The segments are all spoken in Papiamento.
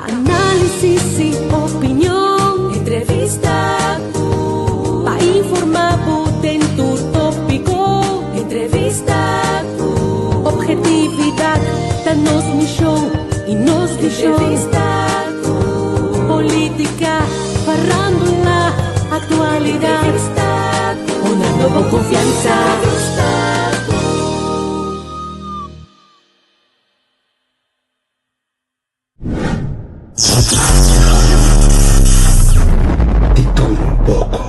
Pa análisis y opinion. Entrevista cu. Pa informa bo den tur tópico. Entrevista cu. Objetividad ta nos misión y nos visión. Entrevista cu. Política, farándula, actualidad. Entrevista cu. Honrando bo confianza. Entrevista cu. Di tur un poko.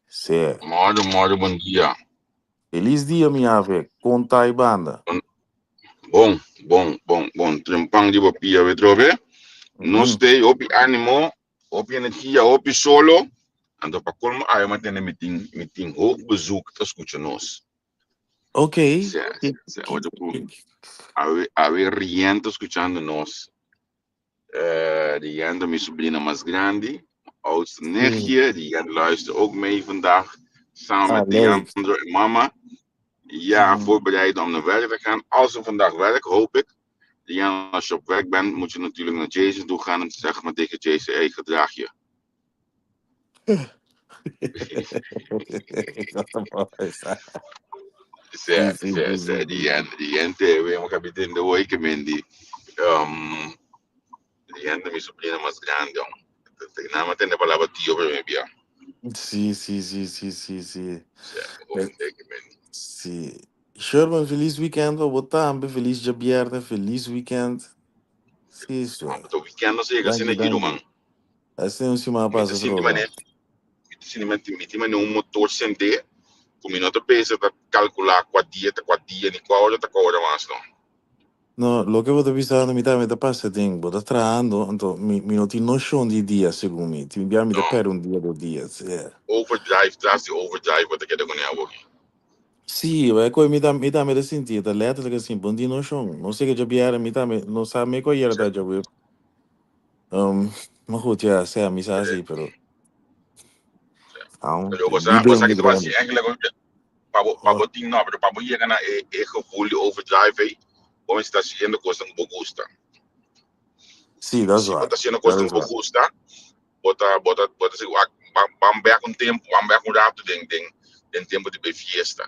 Sí. Moro, moro, bon dia. Feliz dia, mi ave. Konta i banda. Bon, bon, bon, bon. Trempan di bo pia we trobe. Nos te hopi ánimo, hopi energia, hopi solo. Anto pa colmo ayo ma tene mi tin, mi tin hoog bezoek ta escucha nos. Ok. Sí, sí, oye, awe, awe riendo escuchando nos. Riendo, mi sobrina mas grandi, oudste nichtje, die luistert ook mee vandaag. Samen met Ah, leuk. Leandro en mama. Ja, voorbereiden om naar werk te gaan. Als ze vandaag werk, hoop ik. Rian, als je op werk bent, moet je natuurlijk naar Jason toe gaan en zeg maar tegen Jason, hey, gedraag je. Sí, Se, sí, se, sí, se, sí. Rian, Rian te ve un capitán de hoy que me di. Um, Rian mi sobrina mas grande. Nada más tiene palabra tío, pero me envía. Sí. Se, ofende que me di. Sí. Sherman, feliz weekend. Bo tambe, feliz djabièrnè, feliz weekend. Sí, so. Man, pero weekend no se llega sin Danki, aquí, danki. man. Asina un siman Mi ta pasa sinti trobe. manera, mi ta sinti manera, mi tin manera un motor sende, ku mi no ta pensa ta kalkulá kua dia ta kua dia, ni kua ora ta kua ora mas, no. No, loke bo ta bisando mi tambe ta pasa den. Bo ta trahando, anto mi, mi no tin noshon di dia segun mi. Tin bia mi ta No. pèrdè un dia, dos dia. Sí. Overdrive tras di overdrive bo ta keda kuné awoki. Sí, e koe mi tambe, mi tambe ta sinti, ta letterlijk asin, bo no tin noshon. No sé ke djabièrnè mi tambe no sa me ku ayera ta djawe. Maar goed, ja, sea, mi sa si, pero aun, Pero bo sa, libre bo un sa ki di ta hasi grandi. eigenlijk pa bo, pa bo tin no, pero pa bo yega na e, e gevoel di overdrive ei, bo mester ta haciendo kosnan ku bo gusta. Sí, dat is Si bo waar. ta haciendo Dat kosnan is ku bo waar. gusta, bo ta, bo ta, bo ta si, wak, ban, ban bek un tempu, ban bek un ratu den, den, den tempu di bai fiesta.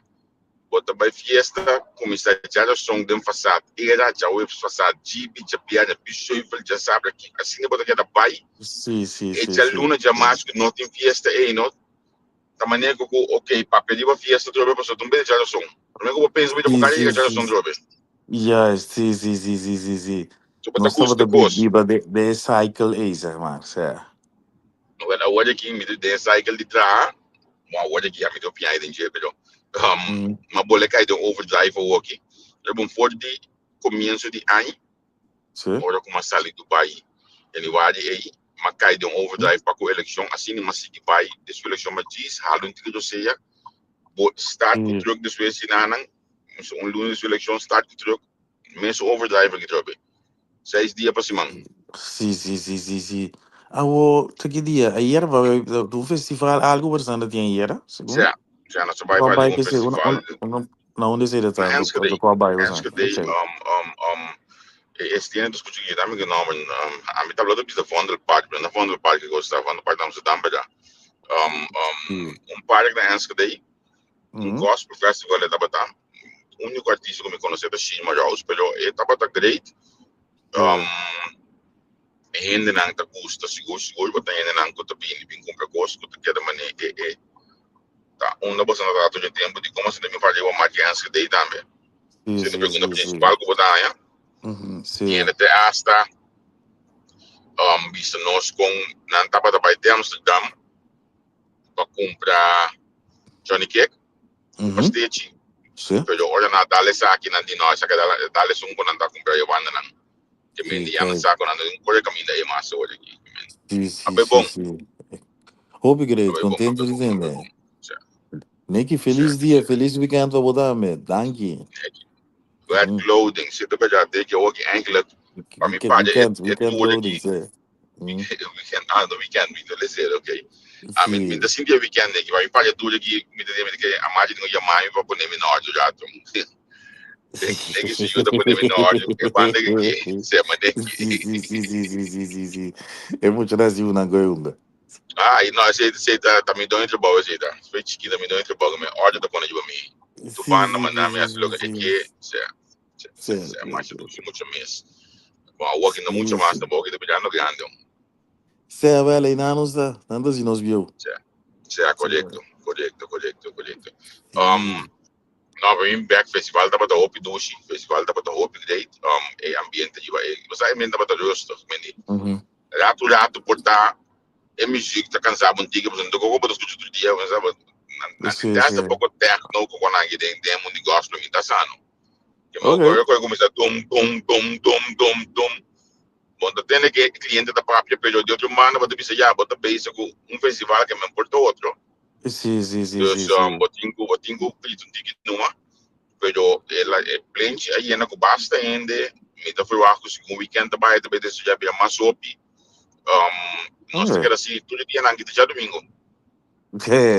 Bo ta bai fiesta, kuminsá djarason den fasad era, djaweps fasad djibi, djabièrnè bisuivel, djasabra ki, asina bo ta keda bai. Sí, sí, E sí, sí. djaluna, djamars ku no tin fiesta ei, no, ta manera ku ku ok, papia riba fiesta trobe pasobra ta un bes djarason. Promé ku bo pensa bo Sí, kari sí, yega sí. djarason trobe. Juist, sí, sí, sí, sí, sí, sí. So bo ta Nos gusta tabata kos. biba de, de e cycle ei, zeg maar. Sí. Wel, awor aki mi ta den e cycle di traha. Bon, awor aki ya mi ta opia den dje, pero m'a bole kai den overdrive awoki. Pero bon, for di comienzo di aña, ora ku m'a sali Dubai januari ei, m'a kai den overdrive pa ku elekshon, asina m'a sigui bai despues elekshon m'a djis hala un tiki rosea, bo start ku truck despues sinanan, un luna despues elekshon start ku truck, mes overdrive aki trobe. 6 dia pa siman. Sí. Awo, te ki dia? Ayer ba un festival algo bastante tin ayer, segun? Sea, sea, nos a bai Qua pa bai un que se una festival una una na unda se na ta Enschede. qua bai bastante. Enschede, e tiene te escucho que dame que namen, a mi tabla bisa Vondelpark, pero na Vondelpark ik was daar, Vondelpark Amsterdam bij daar. Un park na Enschede, un gospel festival e tabata. Úniko artista ku mi konosé ta Shima Rose, pero e tabata great. Hendenan ta gusta, sigur sigur bo ta hendenan ku ta bini bin kumpra kos ku ta keda manera e e. Ta unda boso na trata tur tempu di komo sinta mi fala riba Mark Enschede tambe. Sí, Sendo sí, pregunta sí, sí. principal ku bo ta haña. Sí. Tiene te hasta bisa nos kon nan tabata bai te Amsterdam pa kumpra Johnny Cake, pastechi. Pero ora nan a dal esaki nan di no esaki a dal esun ku nan ta kumpra e banda nan. Ke men di ya nan sa ku nan ta kore kaminda e mas ora aki. Sí, sí, Ape sí, bon. sí. Hopi great, Ape bon, contento ape di bon, ape tende. bon. Sí, Nicky, sí, feliz dia, sí. feliz weekend pa bo tambe. Danki. Nicky. Wet clothing, zit er bij dat dik ook eigenlijk pa mi Weekend, paja weekend, e weekend tour clothing, aki. sí. Weekend, ah, no weekend, mi te lezer, oké. Ah, mi mi Sí. ta sinti e weekend aki, pa mi paja tour aki, mi ta mi ke amaji tengo yama mi pa pone mi na ordu rato. Neki su yuda pone mi na ordu, e banda aki, se ma neki. Sí, sí, sí, sí, sí, sí, sí, sí. E mucha nasi una goyunga. Ah, no, esei esei ta ta mi doño trabou esei ta. Esei chikito mi doño trabou mi ordu ta pone riba mi. Tu Sí, banda sí, manda sí, mi sí, hasi sí, loke e sí. ke, sea, sea, Sí, sea, sea, sí, masha sí. dushi mucho mes. Bon, awor aki no mucho Sí, mas, sí. tampoco aki ta mirando grande. Sea, wel, ei nanos ta. Tanto si nos bieu. Sea, sea, Sí, korekto, korekto, korekto, korekto. Sí. No, pa mi back festival tabata hopi dushi, festival tabata hopi great. E ambiente riba e, bo sa e ambiente tabata rustig, mende. Ratu ratu por ta e muziek ta cansa bo un tiki, pasobra no ta koko bo ta scucha tur dia, bo sa, bo na Sí, testa sí. poko techno ku nan aki den den mundo di gospel mi ta sano. Ke mo Ok. koyo koyo kuminsa dum dum dum dum dum dum. Bo ta tende ke e cliente ta papia, pero di otro banda bo ta bisa ya bo ta bezig ku un festival ke men por ta otro. Sí, sí, sí, Dus sí, sí. bo tin ku pidi un tiki numa, pero e la e plenchi a yena ku basta hende. Mi ta verwacht ku segun weekend ta bai ta bai desaroyá bira mas hopi. Nos ta keda si tur e dianan ki ta djadumingu.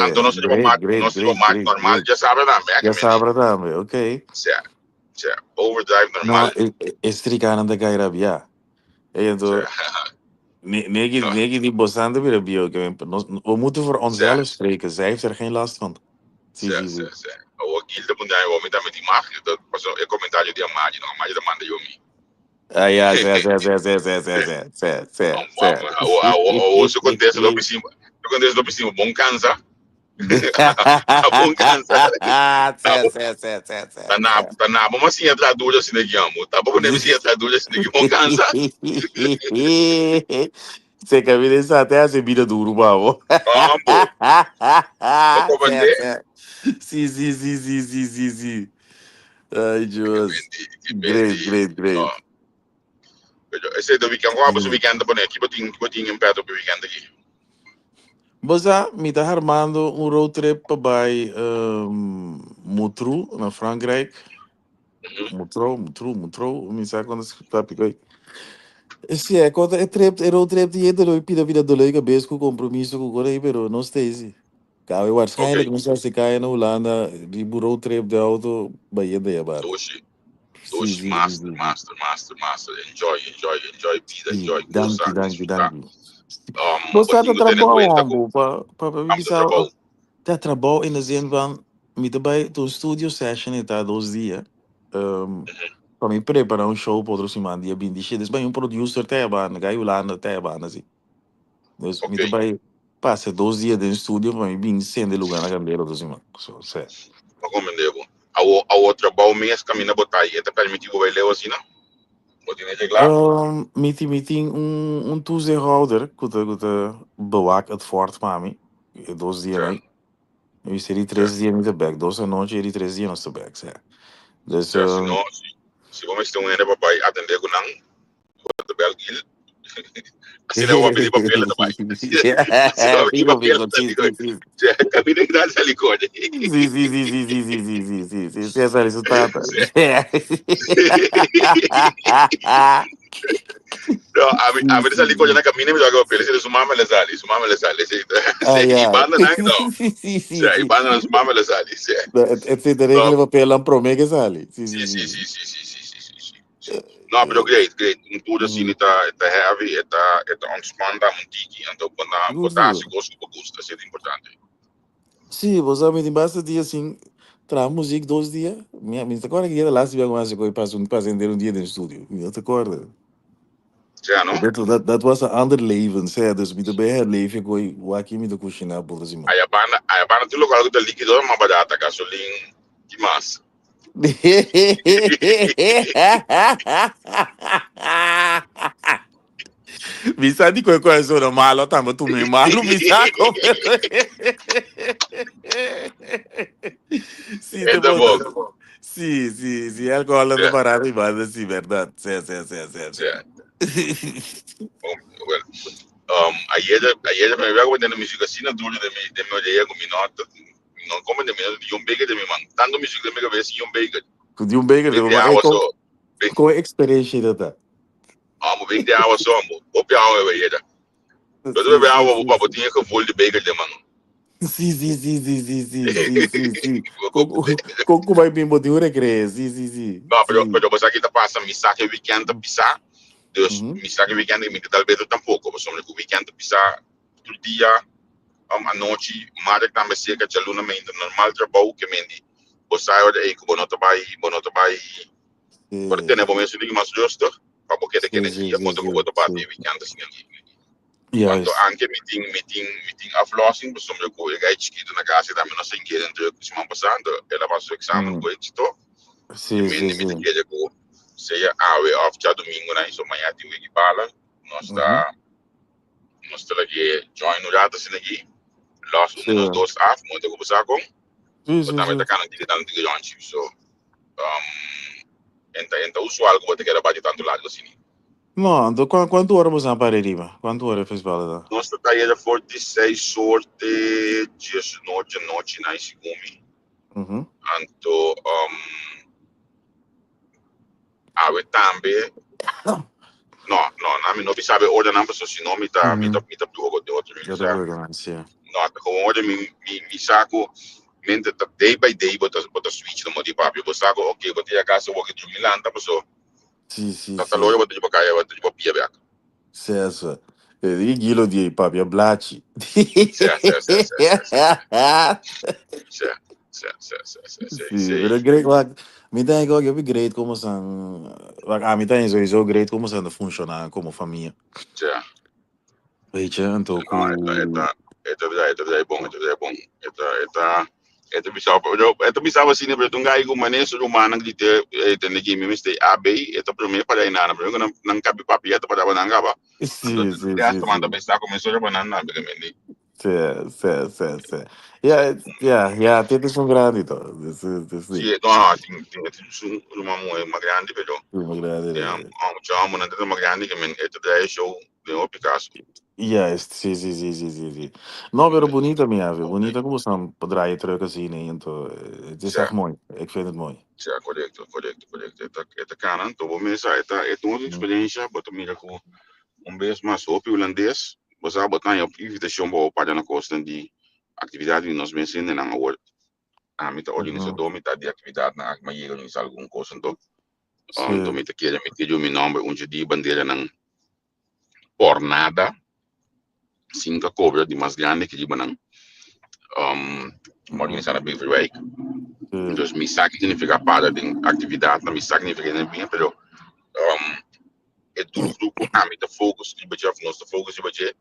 Anto nos ta riba Great, mat, great, nos ta riba great, mat great, normal great. djasabra tambe, a ke mende. Djasabra tambe, ok. Sea, sea, overdrive No, normal. e strikanan ta kai rabia. E anto, Sea, negi, no, negi di bosnan ta bira bio. Ke nos, we moeten voor sea, onszelf spreken. Zij heeft er geen last van. Sí, sea, sí, sí. sea, sea. Awor Gil ta puntra mi, awor mi tambe tin mag? Ta pasobra e komentario di Amadi, no, Amadi ta manda yo mi. Ah, ja, sí, sí, sí, sí, sí, sí, sí, sí, sí, sí. Awor su kontesta lo bisimba, su kontesta lo bisimba, bon kansa. Bon kansa. Sí, sí, sí, sí, sí, Ta na, sí. ta na bo mas siña traha duro asina ki amo. Ta bo ne siña traha duro asina ki bon kansa. Se camina esa te hace vida duro, babo. Ambo. Bo Sí, comprende? sí. Sí, sí, sí, sí, sí, sí, sí. Ay, Dios. Ki Great, bendi. great, great. No. Pero esei ta weekend. Kua bo su weekend ta pone? Ki bo tin, ki bo tin en petro pa weekend aki? Bo sa, mi ta armando un road trip pa bai Mutru na Frankrijk. Mutro, Mutru, Mutro, mi sa kon ta papia koe. Si, e kota e trip, e road trip di e doloi pida pida doloi kabes ku kompromiso ku kore, pero no stay si. Kawe waarschijnlijk nos hasi kaya na Hulanda riba road trip de auto bayendo ya bata. Doshi, Sí, doshi, sí, sí, master, sí, sí. master, master, master. Enjoy, enjoy, enjoy vida, Sí, enjoy, goza, danki, danki, disfruta. danki. Bo Bo sa tin ta ku tene trabou kuenta ku hombo, pa pa pa am ta bisa trabou. ta trabou in de zin van mi ta bai ta un studio session e ta 2 dia. Pa mi prepara un show pa otro siman dia 27. Dus bai un producer te banda, gai Hulanda te banda si. Dus mi ta bai pasa 2 dia den studio pa mi bin sende lugar na candela otro siman. So, se. Pa comprende bo. Awo, awo trabou mes camina bo ta e ta permiti bo bai leu asina? Bo tin e klaar? Mi tin un toezichthouder ku ta bewaak het fort pa mi. E 2 dia nee. Mi seria 3 dia mi ta back. 2 anochi e 3 dia nos ta back, se. Dus, Si no, si bo mester un hende pa bai atende ku nan, bo ta bel Gil. Asina bo pidi papel ta bai. Asina bo pidi papel ta Sí, digo. sí. Camina que dá sali code. Sí, esa su tata. No, a mi sali code na camina mi toca papel, si su mama le sali, su mama le sali, sí. Ah, Sí, ja. i banda nan no. Sí. Sí, i banda nan su mama le sali, sí. Het zit de regelen papel aan prome que sali. Sí, Sí, sí, sí, sí. sí. No, pero great, great. Un tour asina ta heavy, e ta ontspan un tiki, anto bo ta hasi kos ku bo gusta, esei ta importante. Sí, bo sa, mi tin basta dia sin traha muziek 2 dia. Mi ta acorda ku dia de laatste dia ku mi pasa un pasa entero un dia den studio. Mi no ta acorda. Ja, no? Roberto, dat was een ander leven, sea, dus mi ta bay herleven koe waki mi ta kushiná por simon. Aya banda, aya banda tur lokual ku ta líkido mas barata, gasolin, ki mas? Mi sa di koe koe sona malo tambe tu mi malo mi sa ko. Sí, te Eta bo. bom. Sí, sí, sí, alcohol anda Ja. barato y banda, sí, verdad. Sí, sí, sí, sí, sí. Ja. Bom, well, ayer, ayer me había comido música así, duro de mi oreja con mi nota. No come de mi nota, John Baker de mi man. Tanto música de mi cabeza, John Baker. Ku di un beker, Big de maar hey, agua kon, so. Big, kon experiência dat dat? ah, big de agua so, amo. Op jou we hier. Dat we Sí, bij sí, agua, sí, papa, sí. tiene gevoel de beker de man. Sí, sí, sí, sí, sí, sí, sí, sí, sí. Kon kon ku bai bimbo di un recree. Sí, sí, sí, No, pero, sí. pero pues aquí te pasa, mi saque weekend te pisa. Dus mi saque weekend mi tal vez tampoco, pues hombre, weekend te pisa, tu dia, anochi, madre tambe cerca de luna me normal trabalho que mendi. Você sabe ei, que bono bai, bono bai, por tener Sí, bom isso mais rustig, pa porque de sí, sí, energia sí, quanto que sí, boto sí. bate weekend assim aqui. Quanto Juist. anche meeting, meeting, meeting aflossing, pues hombre, que gai chiquito na casa também não sei que dentro de semana passada, ela passou exame Mm. com éxito. Sí, Que sí, me sí. quer que seja awe of já domingo, né? Isso amanhã tem que bala. Nós está nós está aqui join no rato assim aqui. Los Sí, um, dos af, muito que você com. sí, Mas sí, também sí. tá cana de tanto de join, so enta enta usual que você quer bater tanto lado assim. No, anto quanto ora você para riba? Quanto ora festival da? Nós está aí 46 sorte dias noite noite na segumi. Anto awe tambe. No, no, na mi no sabe ora não, pessoa se não me tá me tá me tá jogo de outro Eu me tô com sim. No, gewoon orde mi mi mi saco mente ta day by day bota bota switch no modi papi bo saco okay bota ya casa wo que tu milanta pessoa Sí, sí, ta sí. loro bota tipo kaya bota tipo pia back. César. E gilo di papi blachi. Sim, sim, sim, sim, sim, sim. Sim, sim, sim, sim, sim, sim, Sí, sim. pero great, wak, mi denk ook, ik great como san, wak, ah, mi denk sowieso great como san de funcionar como familia. Sim. Weet je, en toch No, esta hoe... esta esta esta esta bom, esta esta bom. Esta esta esta bisava, esta bisava assim, pero tunga aí com maneso romana que te tem que me miste AB, esta primeira para aí nada, pero não não cabe papi, esta para não gaba. Sí, sí, Ya sí, esta manda sí. pensar começou a banana, porque me di. Sí, sí, sí, sí. Ja, ja, ja, dit is een grande toch. Dus Sí, niet. no, no, tem tem uma mulher mais grande, pero Uma grande. é um chamo não tem mais grande que me esta daí show de o Picasso. Juist, sí, sí, sí, sí, sí, sí. No, pero bonita, mi ave. Bonita como staan draaien terug zien. En toch, het is Ja. echt mooi. Ik vind het mooi. Sí, correcto, correcto, correcto. Esta esta cana, todo mesa, esta esta uma experiência, bota mira com um vez mais hopi holandês, você botar em invitação para para na costa de atividade nós mencionamos na award. A mita organizador, mita de atividade na mas chega organizar alguma coisa então. Então mita quer me quer meu nome um dia bandeira não por nada, cinco cobra de mais grande que de banan. Organizar a Beverwijk. Dus mi saque significa para de atividade, mi saque significa bem, pero é tudo grupo a mi focus di budget of nosso focus di budget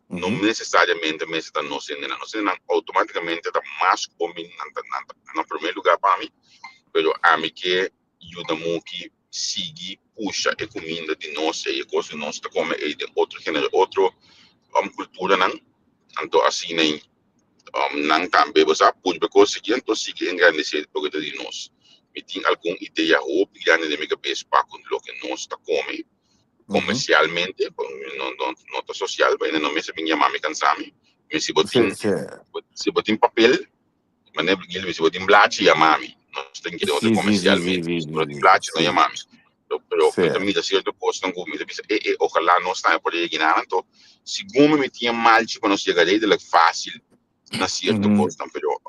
não necessariamente me está no sendo não sendo automaticamente tá mais como na primeiro lugar para mim, pero a mim que ajuda muito que sigue puxa a comida de nós e coisa nós tá come e de outro gênero outro cultura não então assim nem não também você pode conseguir então sigue engrandecer porque de nós me tem alguma ideia hope grande de minha cabeça para com lo que nós tá come comercialmente, no, no, no tá social, mas não me se minha mami cansami, me se botin, se botin papel, mas nem se botin blachi ya mami, nós tem que ter comercialmente, se botin blachi não ya mami. Pero sí. Mira cierto costo não me dice, ojalá não está por aí nada, então, segundo me tinha mal, tipo, não chegaria de fácil na cierto costo, pero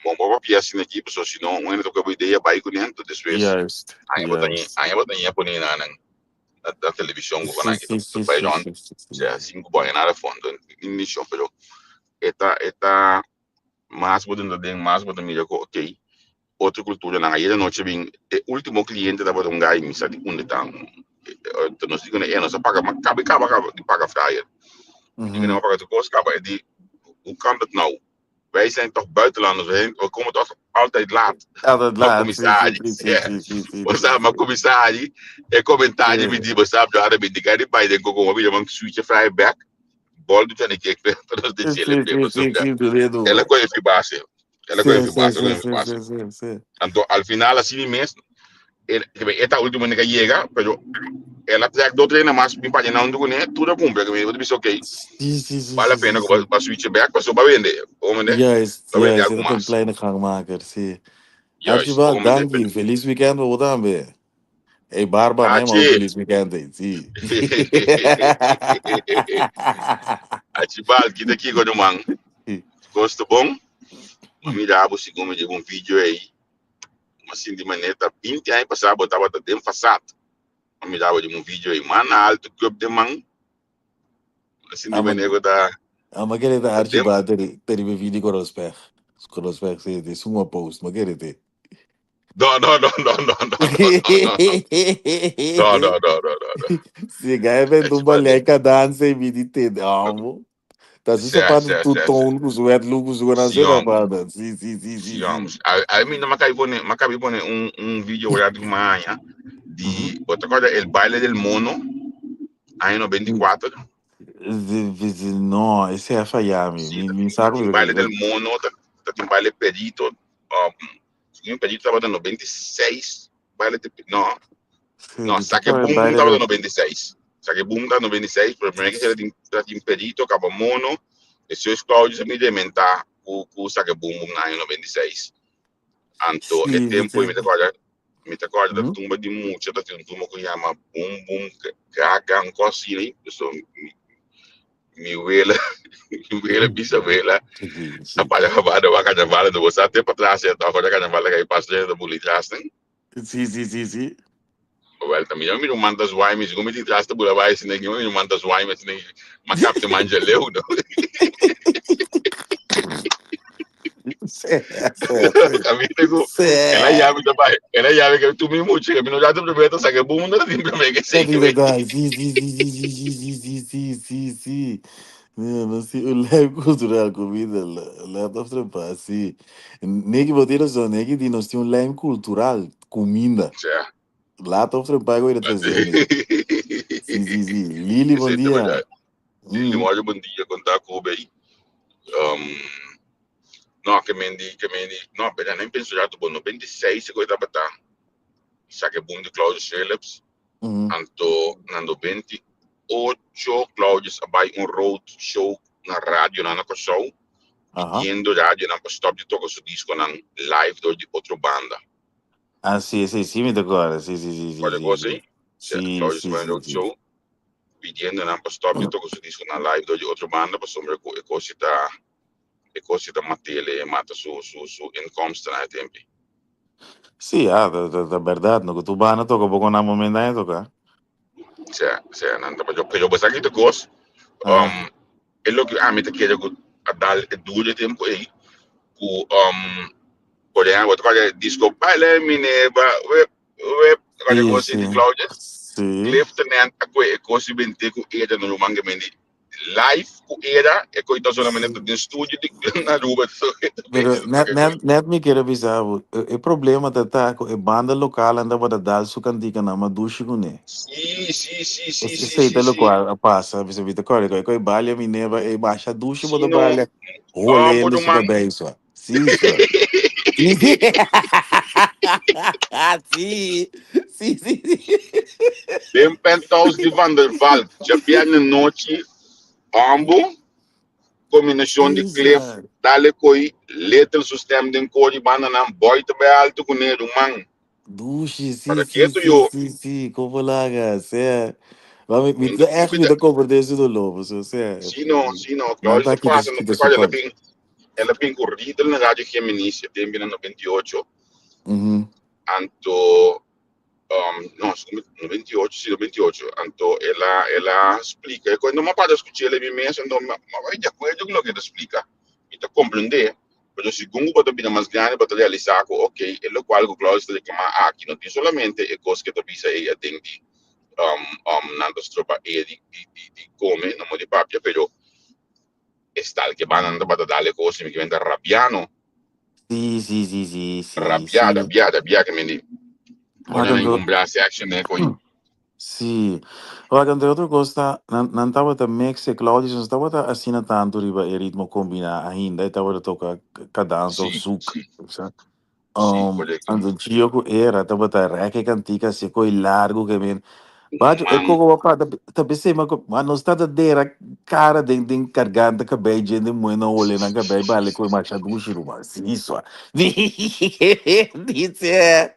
bom, vou papiar assim aqui, pessoal, senão, um entra com a ideia, vai com dentro, depois, aí botar aí botar aí na na televisão ko na kita pa ron sea cinco boy nada fondo início pero esta esta mais botando den mais botando mira ko okay outra cultura na ayer noche bin e último cliente da botando gai mi sa di unde tan Nos di kuné, nos a paga, ma kaba kaba kaba di paga fraaier. Mi di kuné, ma paga tur kos kaba. E di, hoe kan dat nou? Wij zijn toch buitenlanders, we komen toch altijd laat. Altijd Ma laat, kuminsá sí, sí, sí, sí, sí, sí, Bo sí, sa, ma sí. kuminsá ari, e komentario mi di, bo sa, yo ara mi di kari bai den koko, mi man switch fraaier bek, bol di tani kek, pero nos de chile Sí, pe, sí, bo sí, sa. sí, tu dedo. Ela kohe fi base, ela kohe Sí, fi sí, base, sí, ela kohe fi sí, base. sí, sí, sí. Anto al final así mes, e ta último que llega, pero ela trek do treina mas mi pa na undu ne, tudo cumpre, que mi bisa okay, Sí, sí, sí, vale a sí, pena sí, que sí. va switch back, paso va vende, hombre, Juist, va vende juist. algo Dat een mas. kleine gangmaker, sí. Juist, Archibald, hombre, danki. Feliz weekend, we tambe. Hey, Barba, nee, maar Hachi. feliz weekend, hey. Sí. Archibald, kita kiko no man. Gosto bom. Mami dabo si come de um vídeo aí. Mas assim de maneira 20 anos passado botava tá den fasad. Mami dabo de um vídeo aí, man alto cup de man. Assim de Ah, maar, maneira tá ah, maar ken het tá den. Archibald, teri, teri be video con respect. Con respect, sí, de suma post, maar ken het. No, no, no, no, no, no, no, no, no. No, no, no, no, no, no. Si gai bent un Archibald. ballet dança e mi di te amo. Ta su Sim, sapato sim, tu sim, sim. ton ku su wet look ku su na Sim, se homem. tapada. Sí, sí, sí, sí, Sí, homem. sí. A, a mí no me acabé pone, me acabé pone un vídeo de manhã Mhm. de, ¿te acuerdas? El baile del mono, año 94. No, ese é fallar mi. Sí, Mi mi saco tin baile del mono, ta tin baile perito, um, perito estaba en 96, baile de, no, Sí, no, mi saque toca el boom boom baile estaba en del 96. Saque boom estaba en 96, pero primero que se tin tin perito, cabo mono, eso es Claudio se me dementa ku ku saque boom boom na 96. Anto Sí, e mi tempo te. mi te acorda Mhm. tumba di mucha, ta tin tumba que llama boom boom gaga, un cosa así, so mi, mi wela, mi wela, bisabuela, Sí, a sí. palha rabada, wa carnaval, do você até para trás, tá agora carnaval que aí passa da buli trás, né? Sí, sí, sí, sí. Wel, também eu me não manda zwai, mas como de trás da bula vai, se nem eu me não manda zwai, mas nem macap te manja leu, não. Sí, sí, sí. A mim digo, Sí. ela llave também, ela llave que tu me muito, que me não já te prometo, sabe que bunda tem também que sei Dat que is vem. verdade. Sí, sí, sí, sí, sí, sí, sí, sí, sí, sí, sí. No, no, sí, un live cultural, comida, la otra pa, sí. Neki botero so, neki di nos tiene un live cultural, comida. Já. Laat of pago ir atrás neki. Sí, sí, sí. Lili, bom Esse é dia. verdade. Lili, Mm. olha, bom dia, contar com o bem. Um, no, que mendi, no, pero nem penso já, tipo, 96, coisa para tá. Saque boom de Claudio Phillips. Mm. Anto, na 98, Claudio vai um road show na rádio, na Corsou, Ajá. pidiendo rádio, na stop de tocar su disco na live do de outra banda. Ah, sí, sí, sí, me tocó ahora. Sí, sí, sí, sí, Olha, sí, coisa sí. aí. Sí, Claudio sí, vai um sí, road sí. show, pidiendo na stop de tocar su disco na live do de outra banda, para sombra e coisa tá, e coisa tá matele, mata su, su, su inkomsten na tempo. Sí, ah, da verdad, no que tu vas a tocar poco na momento de tocar. Sea, nanda, pero pues aqui te cos, Ah, um, é lo que a mim te quero a dar duro tempo aí, ku um, por exemplo, qual disco baile mineba, web, web, qual sí, coisa de sí. Claudia, Sí. Clifton a que coisa bem te ku era no mangue mendi live ku era e ko ito solamente Sí. de estúdio de na rua so Pero net, net, net me quiero avisar, o problema tá tá, com a banda local anda para dar su cantica na madushi com né. Sí, sí, sí, sí, sí, Sei sí, tá lo sí. qual passa, você vê corre, corre, corre, balha mineva e baixa dushi Sí, bota no. balha, Ah, por rolendo um su man. cabeça. Sí, só. Sí, sí. Sí, sí, sí, sí. Den penthouse de Van der Valk, Japiane noche, ambo, combinação de Sí, Cliff, só. dale koi, little system den kori banda nan boy te bij alto kuneru man. Dushi, sí, Para sí, que tu sí, yo, sí, sí, como laga, sea. Va, mi, mi, mindo echt mi keep te comprender su dolor, o sea, Si no, si no, nan Claudio ta se kita passa, no kita te su acorda, kos. ela bin corrida na Radio Gemini, setembro de 98, Mhm. anto, no, 98, sí, 98, anto, ela explica, e quando uma para escutar ela mesmo, então, ma vai de acordo com o que ela explica, e te compreender, pero segundo para bina mais grande para realizar que, ok, é lo qual o Claudio está reclamando aqui, não tem solamente a coisa que te avisa aí, tem de Nan ta stroba e di di di come, no mo di papia, pero e stal ke banda nan tabata dale cos mi ke men ta rabia no. Sí, sí, sí, sí, sí, Rabia, sí. rabia, rabia ke men di. Wak Ora nan anto, un brass action ne koi. sí. Wak anto otro cos ta, nan, nan tabata mix e Claudius no tabata asina tanto riba e ritmo combina ainda, e tabata toca cadanza of Sí, zouk. sí, Sa. sí, correcto. Anto Gio ku era tabata rek e kantika así koi largu ke men. Bacho, e Man, koko papá ta, ta pensei ma ko, ma nos tata dera kara den den karganta kabei djende muhe na ole nan kabei bale koi masha dushi ruman. Sí, swa. Dice,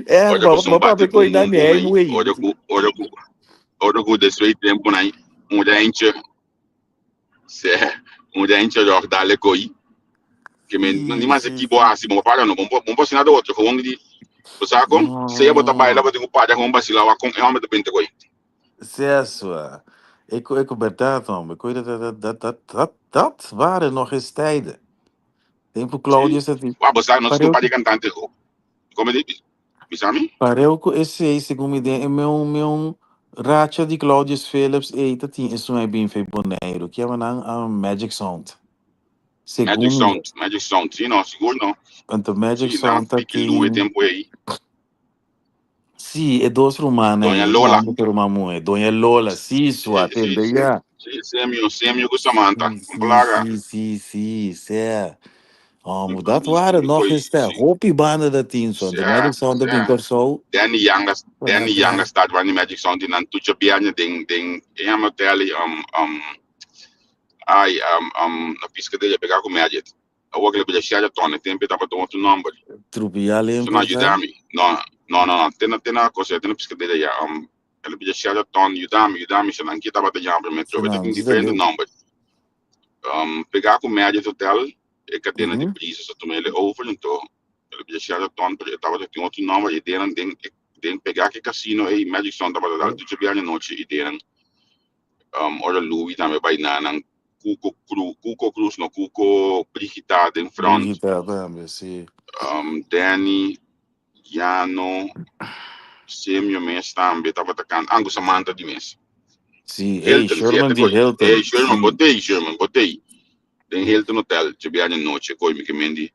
eh, ora ma ku ma sun bate papia koi boom na boom mi boom ei ei, muhe. ora ku despues tempo nai un rijntje, se, un rijntje ròk dale koi. Ke men, no ni Sí, mas sí, ki bo sí. hasi, bo para no, bo bo bo nada otro, gewoon di, bo sa kon, sea bo ta baila, No. bo tin ku para gewoon basila wak kon e homber ta binte koi. Zes, ik berdad, hombre. Ik weet dat, dat, dat, dat, dat, dat waren nog eens tijden. Tempo Sí. Claudius dat die. Wa bo sa, nos tin un Pareu par di ku kantante, come di, bisa mi? pareu ku esei segun mi den e meu meu racha di Claudius Philips ei ta tin esun ei bin fe Boneiru. Ki yama nan Magic Sound. Magic Segun mi. Sound, Magic Sound, sí no, sigur no. Anto Magic Sí, nan Sound ta piki lu e tin. tempo ei. Sí, e dos rumannan Doña ei, ruman Lola. homber ku ruman muhé. Doña Lola, sí, Sí, sua, sí, tende ya. sí, Semio, Semio ku Samantha, Sí, un sí, plaga. sí, sí, sí, sea. Oh, Mi, dat mi, waren mi nog koi, eens de sí. hopi banden dat team zo. De Sí, Magic Sound sí. dat in Curaçao. Danny Young, Para Danny Young draai. staat waar die Magic Sound in aan toetje bianje ding ding. Ja, maar tele ai na pisca dele pegar com Magic. A work le Sheraton, tempo tava outro number. Trupial So na empresa. ajudami. No, no, no, no. Tena tena cosa, tena pisca dele ya. Ele pedi Sheraton, ajudami, ajudami, se não kita bata jambra me trobe, Não, tem isso é diferente leu. number. Pegar com Magic Hotel, e cadena de Uhum. brisa, so tomei ele over, então ele pedi Sheraton, pero tava tem outro number e denen den den pegar que casino e Magic Sound tava lá, tu bianha noite e denen ora Louis também vai na nan Cuco Cruz, Cuco Cruz no Cuco Brigita den front. Brigita tambe, sí. Danny, Jano, Semio mes tambe tabata kan Ango Samantha di mes. Sí, hey, Hilton, Sherman siete di koi. Hilton, Hey, Sherman, sí. botei, Sherman, botei. Den Hilton Hotel, che biaña noche, koi mi ke mendi.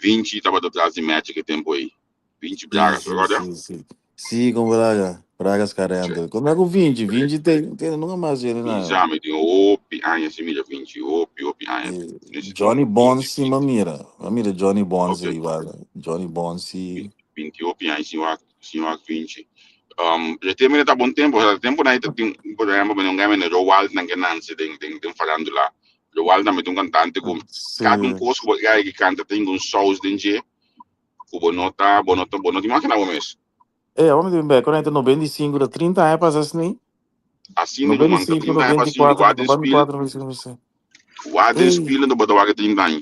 Vinci tabata tras di Magic e tempo ei. Vinci Sí, Braga, sí, recorda? sí, sí. Sí, con Braga. Braga Che, Scarendo. Como é com 20? 20 tem, tem nunca mais ele, mi não. sa mi tin hopi aña si mira Vinci, hopi, hopi aña. Nesse Johnny 20, Bonsi, 20, ma mira. Ma mira Johnny ok. Bonsi, vale. Johnny Bonsi. 20 hopi aña sin wak, sin wak Vinci. Pero tempo ta bom tempo, o tempo na tin, por ejemplo, ben un game Roald nan Nancy den den den farándula. Roald tambe un cantante ku cada un Sí. cos ku que canta tem un saus den je, ku bo nota, bo nota, bo no te imagina bo mes. Vamos ver, 40, 95, da 30 anos passa assim. Assim ruman, ta 95, 30 aña pasando, 94, waden spil, 94, 95, 95. waden Ei, spil no bota waga 30 aña.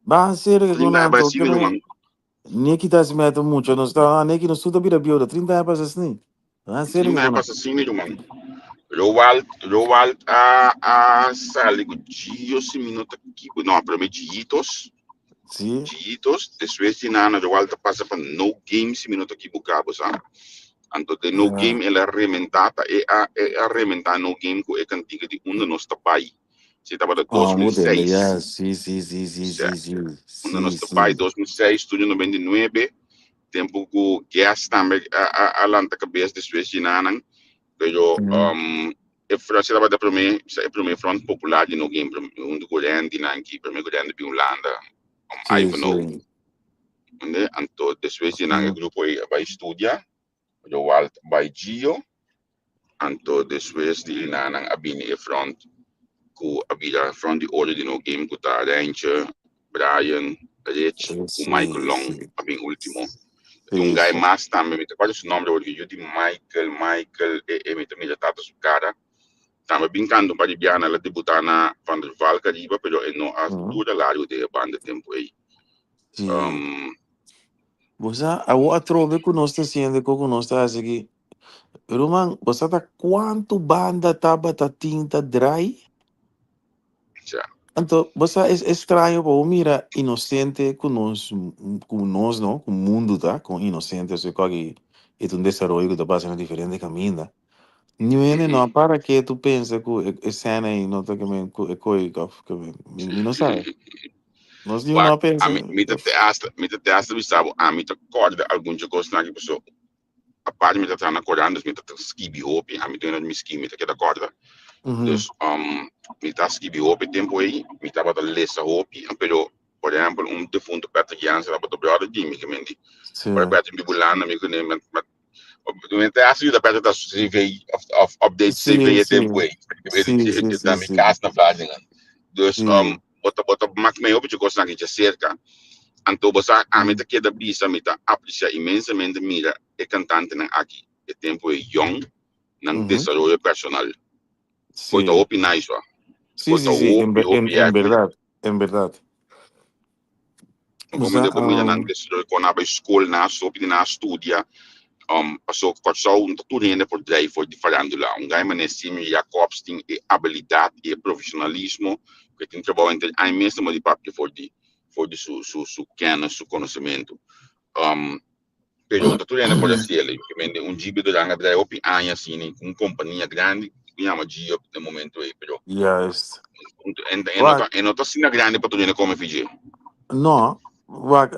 va a ser que con 30 aña anto, pasando ruman. Nicky tá se mete muito, não está, ah, Nicky não estuda vida biota, 30 anos passa assim. Va a ser que 30 aña con pasa asina ruman. Roald, Roald a sali ku Gio si mi no ta equivoco, no, pero me Giitos, Sí. Giitos, después di nana Roald pasa pa No Game si mi no ta equivocado, sa. Anto de No Game el a rementata e a e a rementa No Game ku e cantica di Unda Nos Ta Bai. Si tabata Oh, modelo, 2006. ya, sí, sí, sí, sí, Sa, sí, sí, Unda sí, Nos Ta Bai sí. 2006, Studio 99, tempo ku Guest tambe a lanta cabeza después di nanan. Pero e front tabata prome, e prome front popular di No Game, un ku Randy nanki, prome ku Randy bi Hulanda, Ivanhoe. Ende anto después di nan e grupo ei bai studia, Roald bai Gio, anto después di nanan a bini e front ku a bira front di orde di No Game ku ta Rentje, Brian, Rich, ku Michael Long a bin ultimo. Un guy mas tambe, mi ta kòrda su nòmber awor, yu di Michael, Michael, e mi ta mira tata su kara. Tambe bin kanta un par di biaha, el a debutá na Van der Valk ariba, pero e no a dura largu den e banda tempu ei. Bo sa, awor atrobe ku nos ta siente ku nos ta hasi aki. Ruman, bo sa ta kuantu banda tabata tin ta drai? Sa. Anto, bo sa es extraño pa bo mira inocente ku nos no, ku mundu ta, kon inocente, so ku aki e ta un desaroyo ku ta pasa na diferente kaminda. Niun hende no a para ketu pensa ku e esena ei no ta kemen ku e koi of kemen. Mi mi no sabe. Nos niun no Wak, a pensa. ami mi ta te hasta mi ta te hasta bisa bo ami ta kòrda algun dje kosnan aki paso aparte mi ta traha na korant dus mi ta skibi hopi ami ta mi skibi mi ta keda kòrda. Dus mi ta skibi hopi tempu ei mi tabata lesa hopi pero por ehèmpel un defunto Patrick Jansen tabata bròder di mi kemen di ora Patrick biba Hulanda mi kuné Mi ta hasi yuda Patrick ta su CV of, of update CV e tempu ei. Na mi kas na Vlaardingen. Dus bo ta bo ta mak mee hopi kosnan aki djaserka. Anto bo sa ami ta keda bisa mi ta apresiá inmensamente mira e kantantenan aki e tempu ei yòn nan desaroyo personal. Koe ta hopi nice wa. Koe ta hopi hopi En berdad, en berdad. Bo mira bo mira nan desaroyo kon nan a bai skol nan a stop di nan a studia paso Kòrsou no ta tur hende por drai for di farandula un gai manera Simio Jacobs tin e abilidat i e profesionalismo ku e tin trabou henter aña mes ta modi papia for di for di su su su kennis su konosementu pero no ta tur hende por hasi el kende un Gibi Duran a drai hopi aña asina ku un kompania grandi ku yama Gio den momento ei pero Juist. E no ta e no ta asina grandi pa tur hende kome fidje. No, wak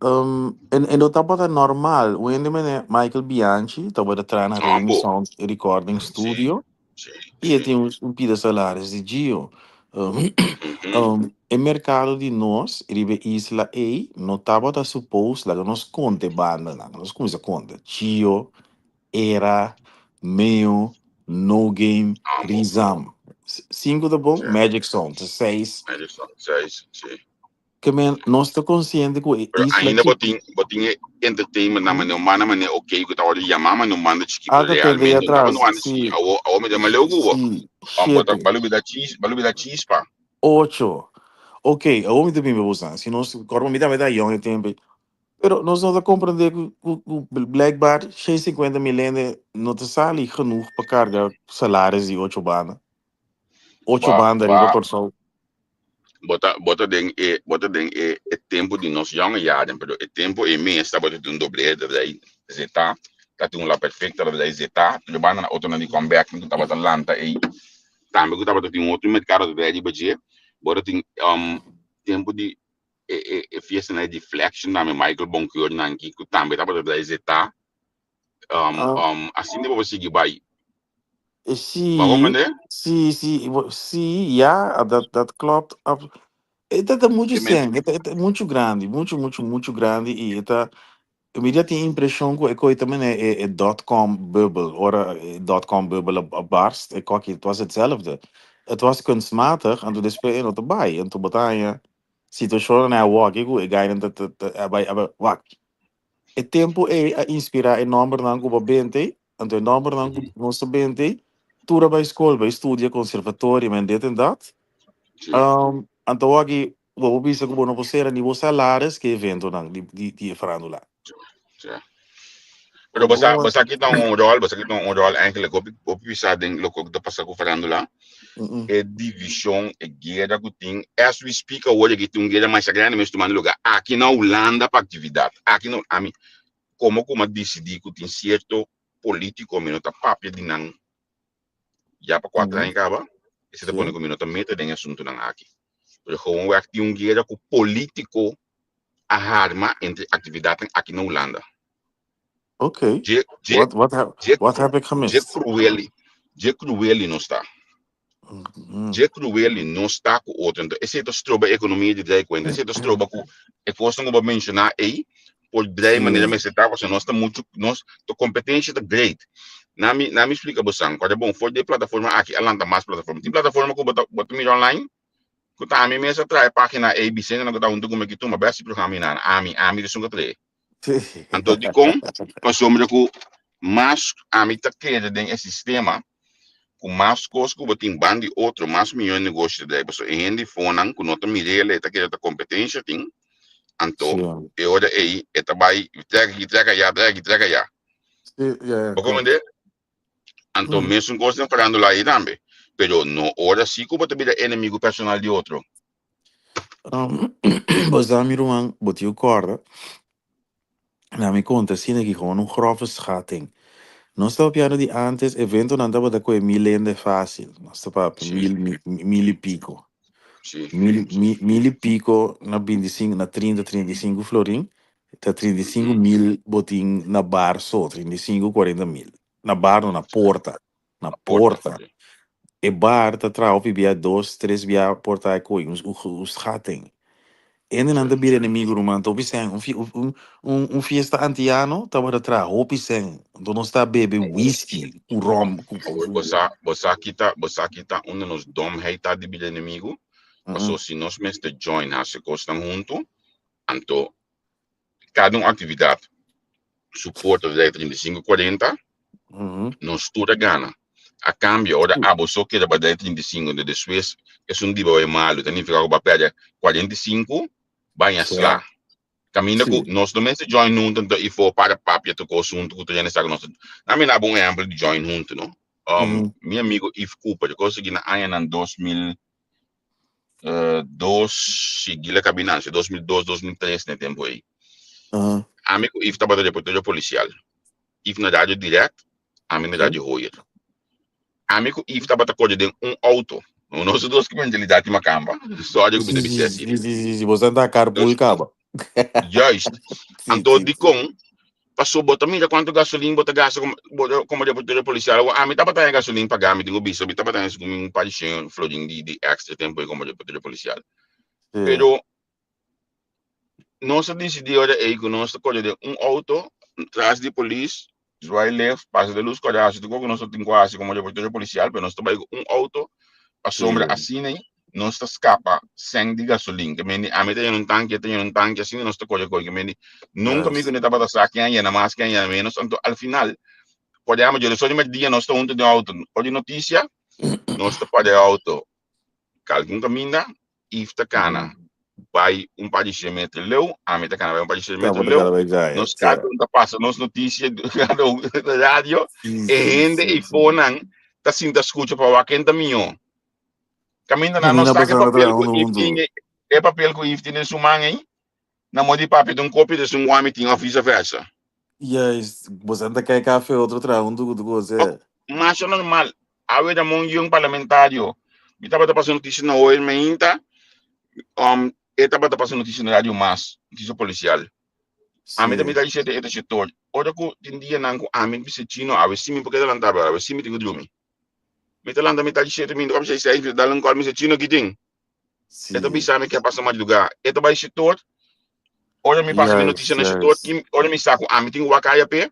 e no tabata normal. Un hende mene Michael Bianchi tabata traha na Rain Sound Recording Studio i e tin un pida salaris di Gio. E merkado di nos riba e isla ei no tabata suppose laga nos konta e bandanan. Nos kuminsa konta Gio, Era, Meo, No Game, Rizam. Sinku ta bon, Magic Sound ta seis. Magic Sound, seis, si. Ke men, nos ta konsiente ku e Pero isla ainda bo chiki. tin, bo tin e entertainment na manera, un banda manera ok ku ta wòrdu yamá manera un banda chiki, Ah, pero ta tende realmente no tabata atras, un banda chiki. si, Awo, awo mi ta maleu ku bo. si, Bo ta, shete. bo a lubida chis, bo a lubida chispa. Ocho. Ok, awo mi ta bin pa bo sa. Si nos, kòrda mi tambe ta yòn e tempu ei. Pero nos no ta comprende cu, cu, cu blijkbaar 650 mil hende no ta sali genoeg pa carga salaris di ocho banda. Ocho Ba, banda riba ba, Kòrsou. bo ta, bo ta den e, bo ta den e, e tempo di nos jonge jaren, pero e tempo ei mes tabata tin un doble tabata ei zeta, tabatin un La Perfecta tabata ei zeta, pero banda na otronan di comeback ku tabata lanta ei, tambe ku tabata tin un otro merkado tabata ei riba dje, bo ta tin um, tempo di e e e fiestanan di deflection tambe Michael Boncure nan ki ku tambe tabata dai zeta um, Ah, um, asina bo sigui bai. eh, Ba sí, comprende? sí, sí, sí, ja, ah, dat, dat klopt. Het ta mucho Ke men sen, het ta mucho grandi, mucho, mucho, mucho grandi y het ta, mi ya tin impresión ku e koi también e, e, e dot-com bubble, ora e dot-com bubble a, a barst, e koki, het was hetzelfde. Het was kunstmatig en toen después e no ta bai, en toen batalla Situashonnan a wòrdu ku e gainan ta ta ta a bai a bai wak. E tempu ei a inspirá e nòmbernan ku bo bente, anto e nòmbernan ku nos ta bente, tur a bai skol, bai studia konservatorio en dit en dat. Sí. Anto wòrdu bo por bisa ku bo no por sera ni bo salaris ku e eventonan di di di e farándula. Sí. Pero bo sa, bo sa kita un rol, bo sa kita un rol eigenlijk hopi hopi bisa den loke ta pasa ku farándula. E divishon, e guera ku tin, as we speak awor aki tin un guera masha grandi mes tumando lugar aki na Hulanda pa aktividat. Aki na, ami komo ku mi a disidí ku tin sierto polítiko mi no ta papia di nan ya pa kuater aña kaba, esei ta pone ku mi no ta mete den e asuntunan aki. Pero gewoonweg tin un guera ku polítiko a harma entre aktividatnan aki na Hulanda. Oké. Dje, dje, Wat, wat, heb, dje, wat heb ik dje gemist? cruel, dje cruel nos ta. Dje cruel nos ta ku otro. Entonces, esei ta stroba e ekonomia di drei kuenta. Esei ta stroba ku e kosnan ku bo a menshoná ei por drei manera mester ta, pasobra nos ta muchu, nos, ta kompetensia ta great. Na mi, na mi splika bo san, kòrda bon, for di e plataforma aki a lanta mas plataforma. Tin plataforma ku bo ta, bo ta mira online, ku ta ami mes a traha e página ei, Vicente nan ku ta huntu ku mi aki tuma bèst di programa i nan, ami, ami esun ku a traha. Anto dikon? Pasobra ku mas ami ta kere den e sistema, ku mas kos ku bo tin ban di otro, mas mihó e negoshi ta drai. Pasobra e hende fonan ku no ta mira el, e ta kere ta kompetensha tin, anto e ora ei e ta bai trek aki, trek aya, trek aki, trek aya. Bo komprende? Anto mesun kos den farándula ei tambe. Pero no ora si ku bo ta bira enemigu personal di otro. Bo sa mi ruman, bo tin ku kòrda, na mi konta asina ki gewoon un grove schatting. Nos ta papiando di antes eventonan tabata koe mil hende fácil. Nos ta papia mil, mil y pico. Mil, mil, mil y pico na 25, na 30, 35 florin. Ta 35 mil botin na bar so, 35, 40 mil. Na bar no, na porta. Na porta. E bar ta traha hopi bia dos, tres bia porta e koe, un, un schatting. Hendenan ta bira enemigo ruman, ta hopi sèn. Un, un, un, un fiesta antiano tabata traha hopi sèn. Anto nos ta bebe whisky ku rom. Ku, ku, Bo sa, bo sa kita, bo sa kita unda nos domheid ta di bira enemigo? Paso si nos mester join hasi kosnan huntu, anto kada un aktividat su porta ta dai 35 40, nos tur a gana. A kambio, ora abo so keda pa dai 35, anto despues esun di bo e malu, ta nifiká ku bo a pèrdè 45, baña sla. Kaminda ku nos no mester join huntu, anto ifo para papia tur kos huntu ku tur hende sa ku nos ta. Na mi daba un ehèmpel di join huntu, no. Mi amigo Yves Cooper, kos aki na añanan 2000 dos sigui la cabinancia, 2002, 2003 na e tempo ei. Ami ku Yves tabata reportero policial. Yves na Radio Direct, ami na Radio Hoyer. Ami ku Yves tabata kore den un auto. No, nos dos ku mentalidad di makamba. Sorry ku mi ta bisa asina. Sí, sí, sí, sí, boso ta carpool kaba. Juist. Anto dikon? Paso bo ta mira kuantu gasolin bo ta gasta komo bo komo reportero polisial. Awor ami tabata haña gasolin pagá, mi tin ku bisa, mi tabata haña segun mi un par di shen florin di di extra tempu ei komo reportero polisial. Pero nos a disidí ora ei ku nos ta kore den un outo tras di polis, zwaai left, pasa de lus kòrda hasi tur kos ku nos ta tin ku hasi komo reportero polisial, pero nos ta bai ku un outo pasobra asina ei nos ta skapa sèn di gasolin. Ke mende ami ta yena un tanki, e ta yena un tanki, asina nos ta kore kore. Ke mende nunka mi ku ne tabata sa ken a yena mas, ken a yena ménos. Anto al final, por ehèmpel, dje di mèrdia nos ta huntu den outo, ora di notisia, nos ta para e outo kalkun kaminda, Yves ta kana bai un par di shen meter leu, ami ta kana bai un par di shen meter leu, nos kada un ta pasa nos notisia kada un na radio, e hende eifonan ta sinta skucha pa wak ken ta mihó. Kaminda nan no sa e papel ku Yves tin, e papel ku Yves tin den su man ei, na modo di papia ta un kopia di esun ku ami tin òf visa versa. Juist, boso ta kai kafe otro traha huntu ku tu kos e. Masha normal. Awe Ramon Young parlamentario. Mi tabata pasa notisia na hoy mainta. Um, e tabata pasa notisia na radio mas, notisia policial. Ami ta mitad di shete, e ta shetor. Ora ku tin dianan ku ami bisa chino, awe si mi por keda lanta, pero awe si mi tin ku drumi. Mi ta lanta mitad di shete, mi ta seis, seis, mi ta dal un call, mi bisa chino kitin. E ta bisa mi ke a pasa madrugá. E ta bai shetor. Ora mi pasa mi notisia na shetor, ora mi sa ku ami tin ku wak kaya p'e,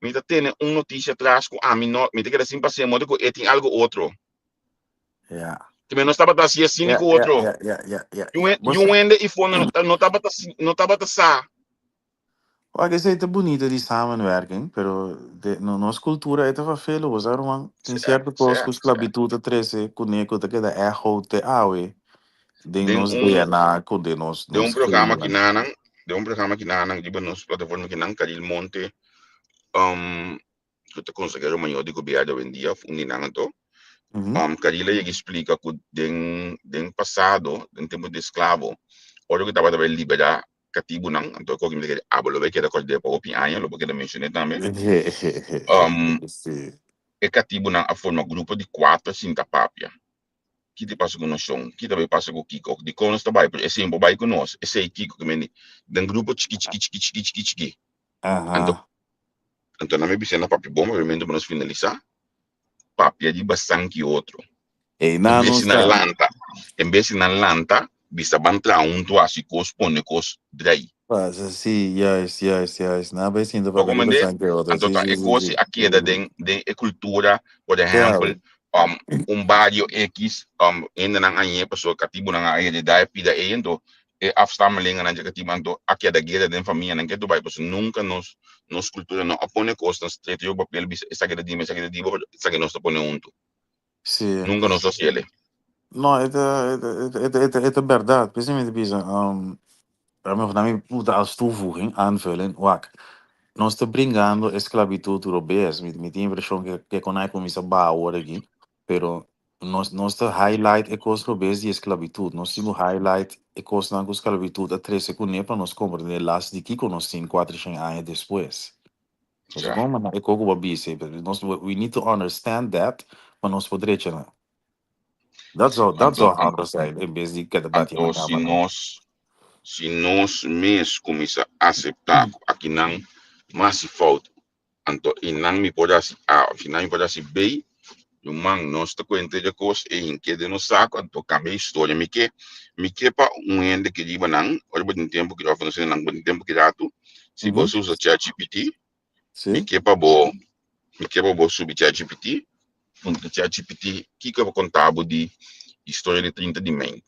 mi ta tene un notisia tras ku ami no, mi ta keda sin pas'é modo ku e tin algo otro. Te nos tabata hasi asina ku otro. Yu hende ifo no tabata no tabata sa. Wak esei ta bunito di samenwerking, pero de no nos cultura e ta vervelen, bo sa ruman. Tin cierto cos cu sclavitud ta trece cune cu ta keda echo te awe den nos DNA cu den nos Den un programa kinanan, den un programa kinanan riba nos plataforma kinan, Caril Monte, um, ku ta konsehero mayor di gobierno awendia of un di nan anto. Um, Caril a yega splika ku den den pasado, den tempu di esklabo, ora ku tabata bai liberá katibunan, anto koki mi ta kere abo lo bai keda kòrd'é pa hopi aña, lo bo keda menshoné tambe. Um, e katibunan a forma grupo di kuater sinta papia. Ki ta pasa ku nos shon? Ki ta bai pasa ku Kiko? Dikon nos ta bai? Pero esei no por bai ku nos. Esei Kiko ke mende den grupo chiki chiki chiki chiki chiki chiki. Anto anto nan mi bisa na papia bon papiamentu pa nos finalisá. Papia di basan ki otro. En Einan bes nos di nan ta. lanta, en bes di nan lanta, bisa ban traha huntu hasi kos, pone kos drei. Pasa, sí, juist, juist, juist. Nan bai sinta Bo papia di comprende? basan ki otro. Anto Sí, ta sí, e sí, kos sí. a keda den den e kultura, por ehèmpel, um, un bario X, um, hendenan a ñe pasobra katibunan a heredá e pida ei, anto e afstammelingennan dje katibu anto a keda guera den famianan ke bai pasobra nunka nos nos kultura no a pone kosnan stret riba papel bisa esaki ta di mi esaki ta di bo esaki nos ta pone huntu. Sí. Nunka nos a hasiel. No, e ta, e ta, e ta, e ta, e ta bèrdat. P'esei mi ta bisa, um, na mi puta als toevoeging, aanvulling, wak, nos ta bringando e sklabitut robes. Mi, mi tin impreshon ke, ke kon a kuminsá baha awor aki, pero nos, nos ta highlight e kos robes di e sklabitut. Nos tin ku highlight e kosnan ku sklabitut a trese kuné pa nos komprendé las di kiko nos tin kuatershen aña despues. Nos bon mana e koko babise, but nos we need to understand that pa nos por drecha nan. That's all, that's all how to say en bes di keda bati na kama. Si nos si nos mes kuminsá aseptá ku akinan mas si fout, anto einan mi por hasi A of einan mi por hasi B, ruman nos ta kuenta dje kos ei hink'é den nos saku anto kambia historia. Mi ke mi ke pa un hende ke riba nan ora bo tin tempu ki òf nos hendenan bo tin tempu ki ratu si bo usa ChatGPT mi ke pa bo mi ke pa bo subi ChatGPT puntra ChatGPT kiko e por konta bo di historia di 30 di mei.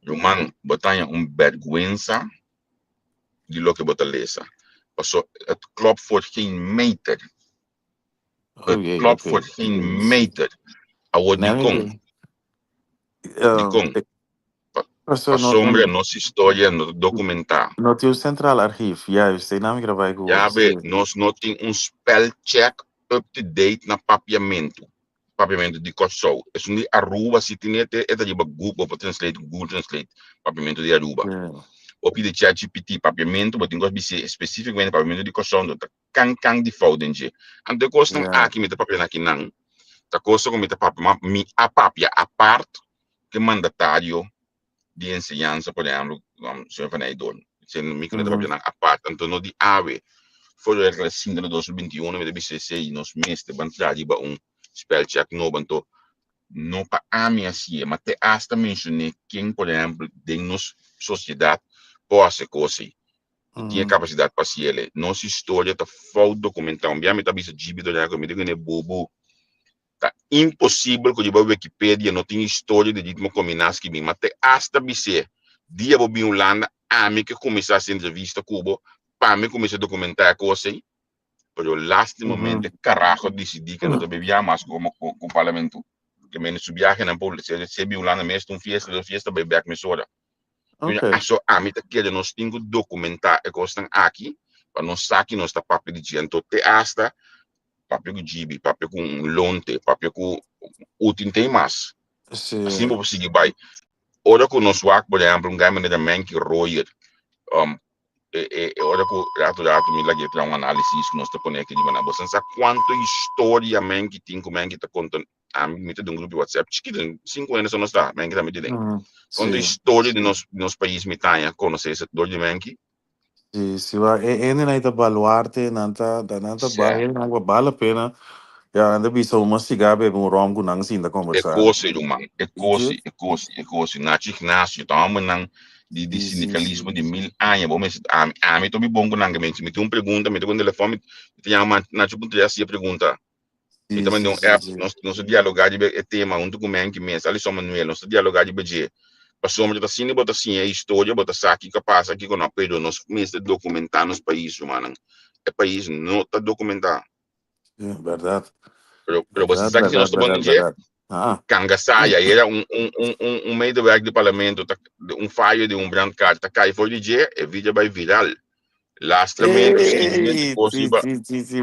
Ruman bo ta haña un bèrgwensa di loke bo ta lesa. Paso het klopt voor geen meter. Het klopt voor geen meter. Awor dikon? Dikon? Pasobra nos historia no ta dokumentá. No tin un centraal archief, juist, ei nan mi bai ku. Ya be, nos no tin un spelcheck up to date na papiamentu. Papiamentu di Kòrsou. Esun di Aruba si tin e e ta riba Google, bo por translate ku Google Translate papiamentu di Aruba. Bo pidi ChatGPT papiamentu, bo tin ku bis'é spesífikamente papiamentu di Kòrsou, anto ta kan kan di fout den dje. Anto e kosnan aki mi ta papia na kinan, ta kosnan ku mi ta papia, ma mi a papia apart ku e mandatario di enseñansa, por ehemplo, señor Van Eydoorn. Mi ku ta papia nan apart, anto no di awe. For di regla sinta na 2021 mi ta bisa esei, nos mester ban traha riba un spelcheck nobo, anto no pa ami hasié, ma te asta menshoné ken, por ehemplo, den nos sosiedat por hasi e kos ei. I tin e kapasidat pa hasi el. Nos historia ta fout dokumentá. Un bia mi ta bisa Gibi Dorian ku mi ta kende bubu. Ta imposibel ku riba Wikipedia no tin historia di Ritmo Kombiná skibí, ma te asta bis'é, dia bo bin Hulanda, ami ke kuminsá hasi entrevista ku bo, pa mi kuminsá dokumentá e kos ei. Pero lastimamente karaho disidí ke no ta bay biaha mas komo ku parlamento. Ke mende su biahenan por se bin Hulanda mes ta un fiesta, dos fiesta bay bèk mesora. Aso ami ta kere nos tin ku dokumentá e kosnan aki pa nos sa ki nos ta papia di dje. Anto te asta papia ku Gibi, papia ku un Lonte, papia ku Utin te mas. Asina bo por sigui bai. Ora ku nos wak por ehèmpel un gai manera Menki Royer, um, e, e, e ora ku ratu ratu mi lag'é traha un análisis ku nos ta pone aki riba nan. Bo sa kuantu historia Menki tin ku Menki ta konta Ami mi ta den un grupo di WhatsApp chiquito, cinco hende so nos ta, Menki tambe ta den. Cuanto historia di nos di nos pais mi taña conoce dor di Menki. Si, si wa e hendenan ta baluarte, nan ta nan ta bai, nan ta bal la pena. Ya nan ta bisa un mas siga bebe un rom ku nan sinta E kombersá. kos ei ruman, e kos ei, e kos ei, e kos ei. Nacho Ignacio ta hombernan di di sindikalismo di mil aña. Bo mester ami ami ta obi bon ku nan ke mi tin un pregunta mi ta ku un telefòn mi ta yama Nacho puntra hasi e pregunta. Mi ta manda un app, nos, nos ta dialogá riba e tema huntu ku Menki mes, Alison Manuel, nos ta dialogá riba dje. Pasobra ta asina bo ta siña e historia, bo ta sa kiko a pasa, kiko no. Pero nos mester dokumentá nos pais, rumannan. E pais no ta dokumentá. Sí, bèrdat. Pero, pero bo sa ki nos ta bon dje? Kangasaya, era un, un, un, un, un medewerk di parlamento, ta, un fayo di un brandkaart ta kai for di dje, e video bai viral. Lastramentu, skibimentu kos riba,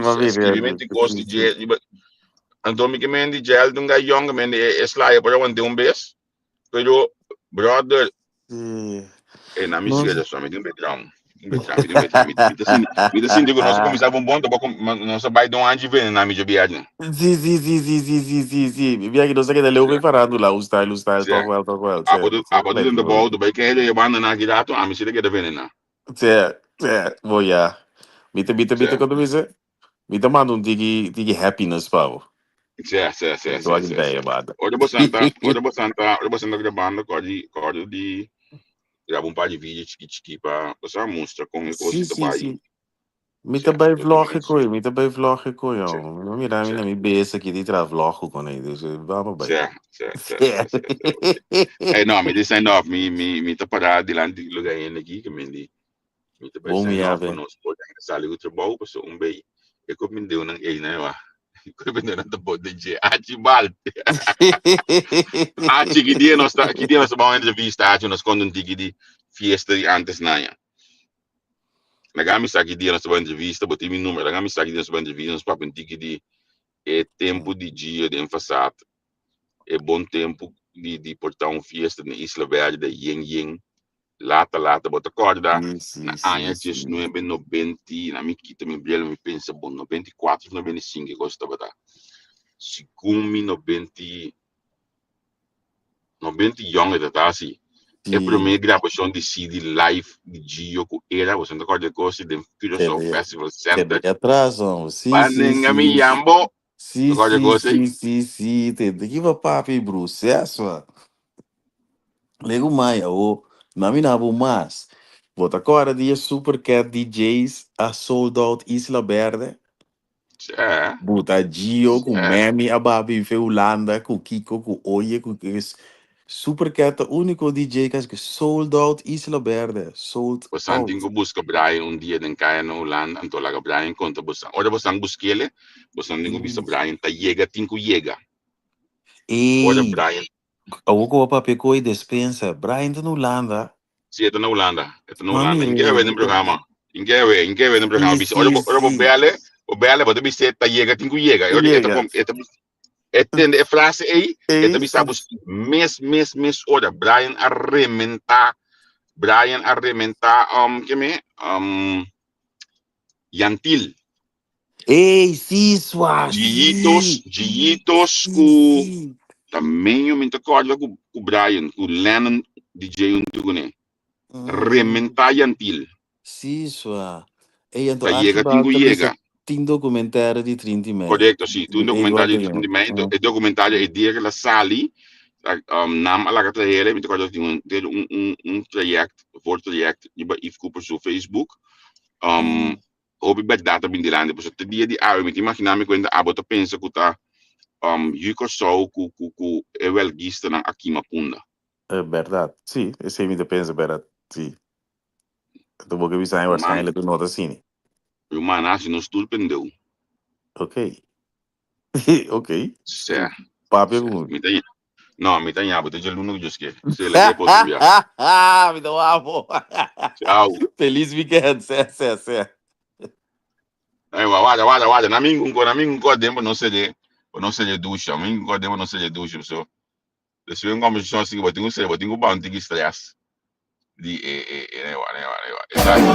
skibimentu kos di dje riba. Anto mi ke men di dje, el un gai yong, men di e slaya por aguante un bes. Pero, brother, e na mi sera so, mi tin background. Mi tin background, mi tin background. Mi ta sinti ku nos a kuminsá bon bon, tabaco nos a bai don Angie vene na mi djobièrnè. Sí, sí, sí, sí, sí, sí, sí, sí. Mi biaha nos a keda leu preparando la, un style, un style, toch wel, toch wel. Abo abo den de bouw, bai kere e banda na ki rato, ami si ta keda vene na. Sí, sí, bo ya. Mi ta, mi ta, mi ta, kono mi Mi ta manda un tiki, tiki happiness pa bo. Sí, sí, sí, sí, sí, sí. Ora bo santa, ora bo santa, ora bo santa grabando, kòrda, kòrda di graba un par di video chiki chiki pa, pa sa mustra kon e kos ta bai. Sí, Mi ta bai vlog koe, mi ta bai vlog koe, yo. Mi mira mi na mi bes aki di tra vlog con ei, dus vamos bai. Sí, sí, sí, sí, sí. Hey, no, mi di sign off, mi, mi, mi ta para dilanti di lugar hende aki, que mi di, mi ta bai sign off pa nos por sali ku trabou, paso un bei, e ko mi deu nan ei na wa. Ko mi deu nan ta bot den dje, achi bal. Achi, ki dia nos ta, ki dia nos ta ba un entrevista, achi, nos konta un tiki di fiesta di antes naya. Laga mi sa ki dia nos ta bai entrevista, bo tin mi numero, laga mi sa ki dia nos ta bai entrevista, nos papia un tiki di e tempu di Gio den fasat, e bon tempu di di por ta un fiesta den Isla Verde, yen yen. Lata lata bo ta kòrda Sí, sí, na aña sí, sí. 1990, na mi kita mi bril mi pensa bon 94 of 95 e kos tabata. Segun mi 90 90 yòn e ta asi. E Sí. promé grabashon di CD live di Gio ku era, bo ta kòrda e kos den Curaçao Kede, Festival kede Center. atras, hombre. Sí, sí, Panenga mi sí. yambo. Sí, Ta kòrda e sí, kos ei? sí, sí, sí. Tende ki pa papi proceso. Legu mai, awo, na mi na bo mas. Bo ta kòrda di e Supercat DJs a sold out Isla Berde? Sí. Buta Gio ku Sí. Memi a babi fe Hulanda ku Kiko ku Oye ku is Supercat ta úniko DJ kasi ku sold out Isla Berde, sold Bosan tin out. ku buska Brian un dia den kaya na Hulanda, anto laga Brian konta bosan. Ora bosan buskele, bosan tin ku bisa Brian ta yega tin ku yega. Ora Ey, Brian awo ku bo papia ku e despensa, Brian ta na Hulanda. Sí, e ta na Hulanda. E ta na Mami, Hulanda. Inke awe den programa. Inke awe, inke awe den programa. Sí, Bisa, ora sí, bo, ora bo sí. bele, bo bele, bo ta bis'é ta yega tin ku yega. E ora e ta Yega. kom, e ta e tende e frase ei, e ta Ey, bisa bo mes, mes, mes ora. Brian a rementá, Brian a rementá, ke me, Yantil. Ey, sí, swa, Giyitos, sí. Giyitos Sí, ku sí. ta meño mi ta kòrda ku ku Brian, ku Lennon DJ huntu kuné. Rementá Yantil. Sí, swa. Ey, anto Ta yega tin Archibald ku ta bisa yega. tin documentario di 30 mei. Korekto, sí. Tin un Ey, documentario wak di yo. 30 mei. E documentario e dia ku el a sali, nam a laga traer, mi ta kòrda tin un un un un traject, voortraject riba Yves Cooper su Facebook. Hopi bèrdat ta bin dilanti pasobra te dia di awe mi ta imaginá mi kuenta abo ta pensa ku ta yu Kòrsou ku ku ku e wèlguistanan a kima punda. E bèrdat, sí, esei mi ta pensa bèrdat, sí. Ta bo ke bisa Ruman, waarschijnlijk no ta asina. ruman hasi nos tur pendeu. Ok. Ok. Sè, Papia sè. ku mi. Mi ta No, mi ta ña bo te djaluna ku Dios ke. Se lag'é pa otro bia. Mi ta wapo. Chao. Feliz weekend. Sè, sè, sè. Ay, wa, warda, warda, warda. Na mingun ko, na mingun ko den pa no sede, pa no sede dusha. Mingun ko den pa no sede dusha. So, despues un conversacion así, bo tin ku sede, bo tin ku ba un tiki stress. Di e, e, e, nee, wa, nee, wa, nee, wa. Esaki.